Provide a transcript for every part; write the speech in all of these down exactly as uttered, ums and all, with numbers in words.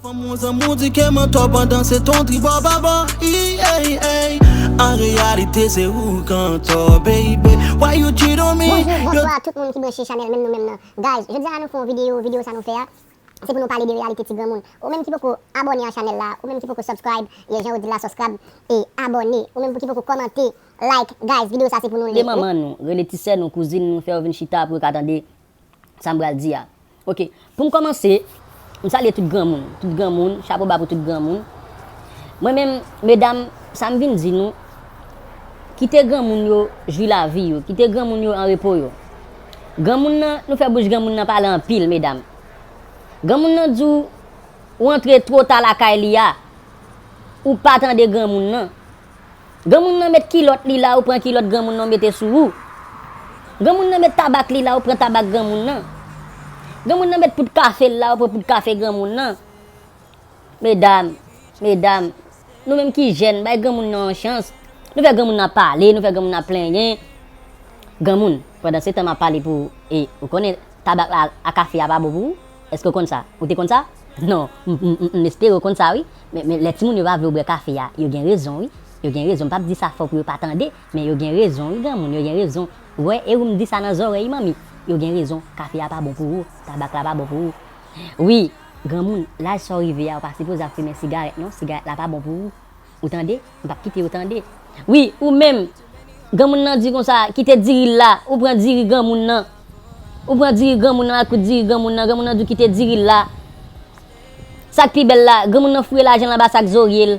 Fanm ou zanmi w di ke m antò pandan se ton tribò babò. Ey, ey, ey. An reyalite se ou k antò, baby. Why you cheat on me? Bonjou, bonswa tout moun ki branche chanèl Menm Nou Menm nan. Guys, jodi a nou fè yon videyo, videyo sa nou fè a, se pou nou pale de reyalite ti granmoun. Ou menm ki poko abòne a chanèl la, ou menm ki poko subscribe, e jan yo di la subscribe, e abòne. Ou menm ki poko kòmante, like, guys, videyo sa se pou nou li. Rele manman nou, rele ti sè nou, kouzin nou, fè yo vin chita pou yo ka tande sa m pral di a. Oke, pou m kòmanse, m salye tout granmoun, tout granmoun, chapo ba pou tout granmoun. Mwen menm, medam, sa m vin di nou, kite granmoun yo jwi lavi yo, kite granmoun yo an repo yo. Granmoun nan, nou fè bouch granmoun nan pale anpil, medam. Granmoun nan di w, ou antre two ta lakay li a, ou pa tande granmoun nan. Granmoun nan met kilòt li la, ou pran kilòt granmoun nan, ou mete sou ou. Granmoun nan met tabak li la, ou pran tabak granmoun nan. Granmoun nan met poud kafe li la, ou pran poud kafe granmoun nan. Medam, medam, nou menm ki jèn, bay granmoun nan yon chans. Nou fè granmoun nan pale, nou fè granmoun nan plenyen. Granmoun, pandan se tan m ap pale pou ou, e ou konnen tabak la a kafe a pa bon pou ou? Èske w konn sa? Ou te konn sa? Non, m, m, m, m espere w konn sa wi. Men, men lè timoun yo pa vle w bwè kafe a, yo gen rezon wi. Yo gen rezon. M p ap di sa fò pou yo pa tande, men yo gen rezon wi, granmoun, yo gen rezon. Ou wè, e ou m di sa nan zòrèy manmi. Yo gen rezon. Kafe a pa bon pou ou, tabak la pa bon pou ou. Wi, granmoun, laj sa w rive a, ou pa sipoze ap fimen sigarèt non, sigarèt la pa bon pou ou. Ou tande? M p ap kite yo tande. Wi, ou menm, granmoun nan di konsa, kite diri l la, ou pran diri granmoun nan. Ou pran diri granmoun nan, al kout diri granmoun nan, granmoun nan di w kite diri l la. Sa k pi bèl la, granmoun nan foure lajan l anba sak zorye l.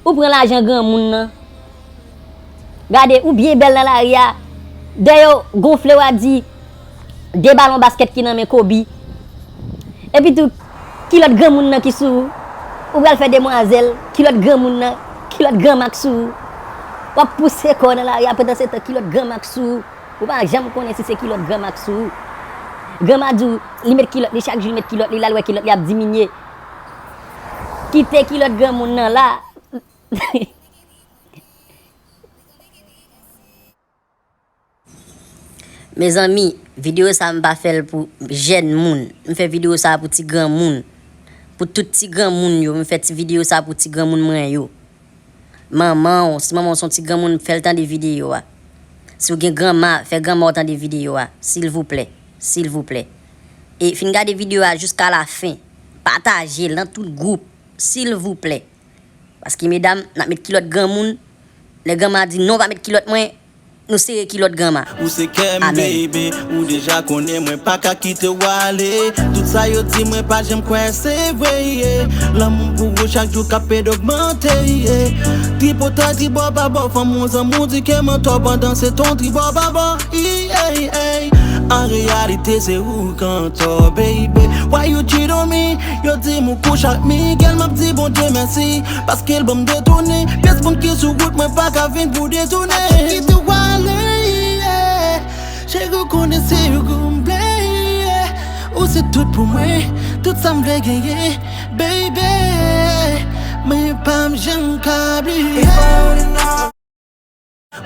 Ou pran lajan granmoun nan. Gade, ou byen bèl nan lari a. Dèyè w gonfle, w a di, de balon baskèt ki nan men Kobe. Epi tou, kilòt granmoun nan ki sou ou. Ou pral fè demwazèl, kilòt granmoun nan, kilòt granma k sou ou. W ap pouse kò w nan lari a, pandan se tan kilòt granma k sou ou. Ou pa janm konnen si se kilòt granma k sou ou. Granma di w, li met kilòt li, chak jou li met kilòt li, l al wè kilòt li ap diminye. Kite kilòt granmoun nan la. Mezanmi, videyo sa a m pa fè l pou jèn moun. M fè videyo sa a pou ti granmoun. Pou tout ti granmoun yo, m fè ti videyo sa a pou ti granmoun mwen yo. Manman w, si manman w se yon ti granmoun, fè l tande videyo a. Si w gen granma, fè granma w tande videyo a, silvouplè, silvouplè. E fin gade videyo a jiska lafen. Pataje l nan tout gwoup, silvouplè. Paske medam, n ap met kilòt granmoun. Lè granma di non, pa met kilòt mwen, nou sere kilòt granma. Ou se kè m, amèn. Baby, ou deja konnen mwen pa ka kite w ale. Tout sa yo di mwen pa janm kwè se vre, yeah. Lanmou m pou ou chak jou k ap pede ogmante, yeah. Tripotay, tribò babò, fanm ou zanmi w di ke m antò pandan se ton tribò babò. Ey, ey, ey. An reyalite se ou k antò, baby. Why you cheat on me? Yo di m ou kouche ak Miguel, m ap di Bondye mèsi, paske l ban m detounen. Pyès moun ki sou wout mwen pa ka vin pou detounen. Kite w ale, yeah. Cheri, ou konnen se ou k m vle, yeah. Ou se tout pou mwen, tout sa m vle genyen, baby. Mwen pa m janm ka bliye.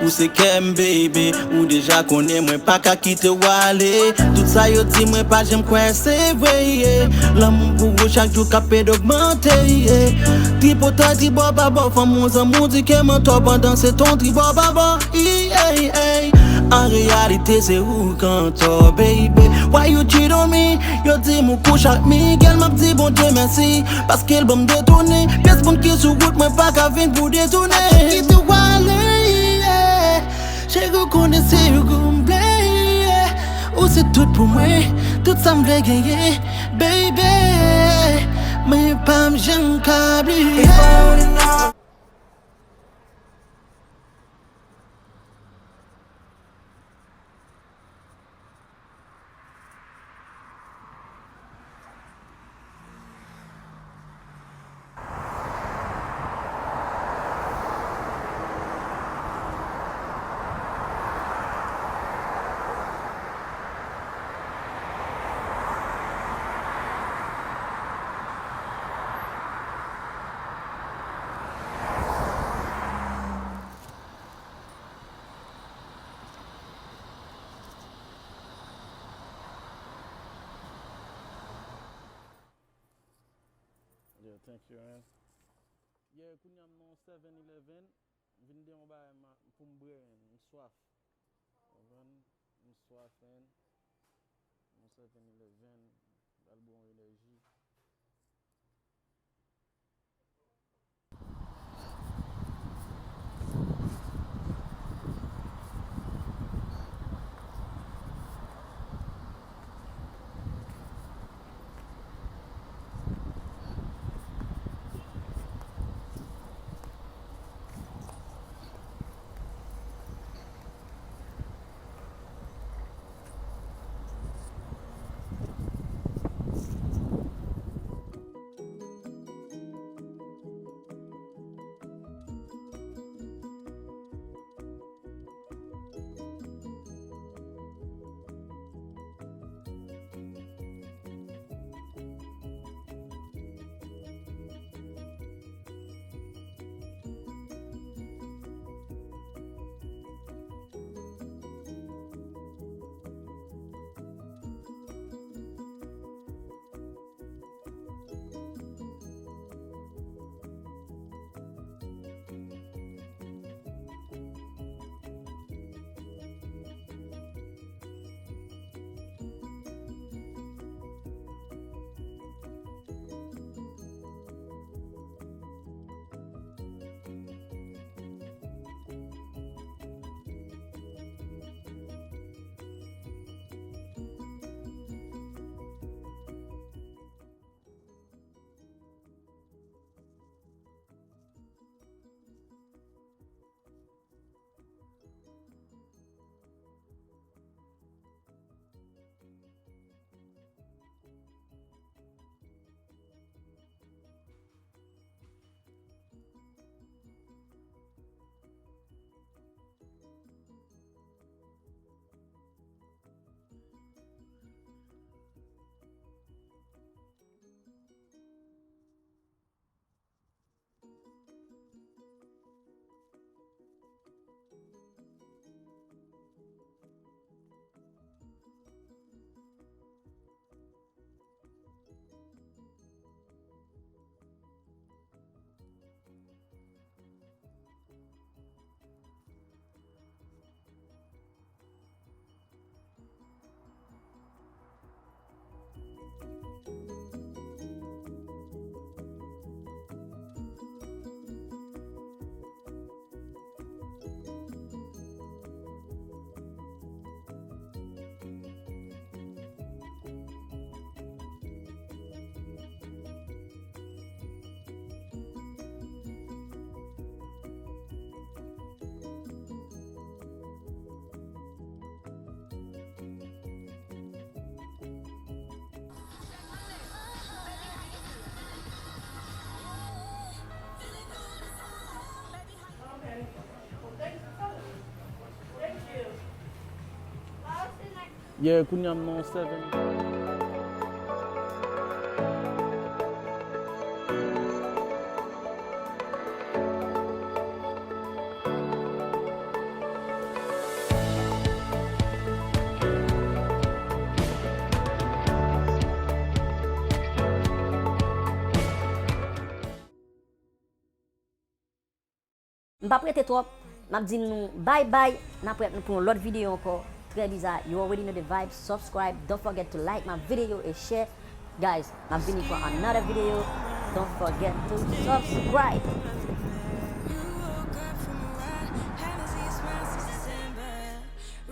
Ou se kè m, baby, ou deja konnen mwen pa ka kite w ale. Tout sa yo di mwen pa janm kwè se vre, yeah. Lanmou m pou ou chak jou k ap pede ogmante, yeah. Tripotay, tribò babò, fanm ou zanmi w di ke m antò pandan se ton tribò babò. Ey, ey, ey. An reyalite se ou k antò, baby. Why you cheat on me? Yo di m ou kouche ak Miguel, m ap di Bondye mèsi, paske l ban m detounen. Pyès moun ki sou wout mwen pa ka vin pou detounen. Kite w ale, yeah. Cheri, ou konnen se ou k m vle, yeah. Ou se tout pou mwen, tout sa m vle genyen, baby. Mwen pa m janm ka bliye. Thank you, man. Yeah, kounye a m nan seven eleven. M vin de yon bagay ma- pou m bwè, man. M swaf. Ou konprann? M swaf, man. M seven eleven, pral bwè yon enèji. Yeah, kounye a m nan seven. M p ap rete twòp, m ap di nou bye bye, n ap wè nou pou yon lòt videyo ankò. Trè biza, you already know the vibes. Subscribe, don't forget to like my video and share. Guys, m ap vini pou another video. Don't forget to subscribe. You woke up from a ride, haven't seen a smile since December.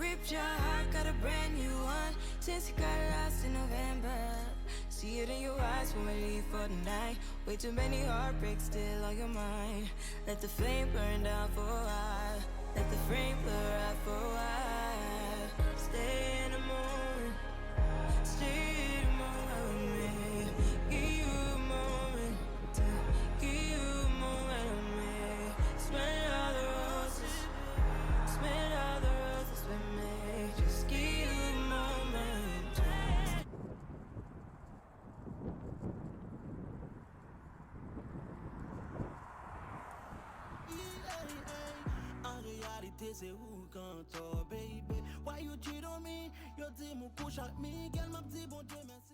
Ripped your heart, got a brand new one since you got lost in November. See it in your eyes when we leave for the night. Way too many heartbreaks still on your mind. Let the flame burn down for a while. Let the flame blur out for a while. Stay in the moment. Stay in the moment with me. Give you a moment. Give you a moment with me. Smell all the roses. Smell all the roses with me. Just give you a moment. An reyalite, se ou k antò, baby. Why you cheat on me? Yo di m ou kouche ak Miguel, m ap di Bondye mèsi.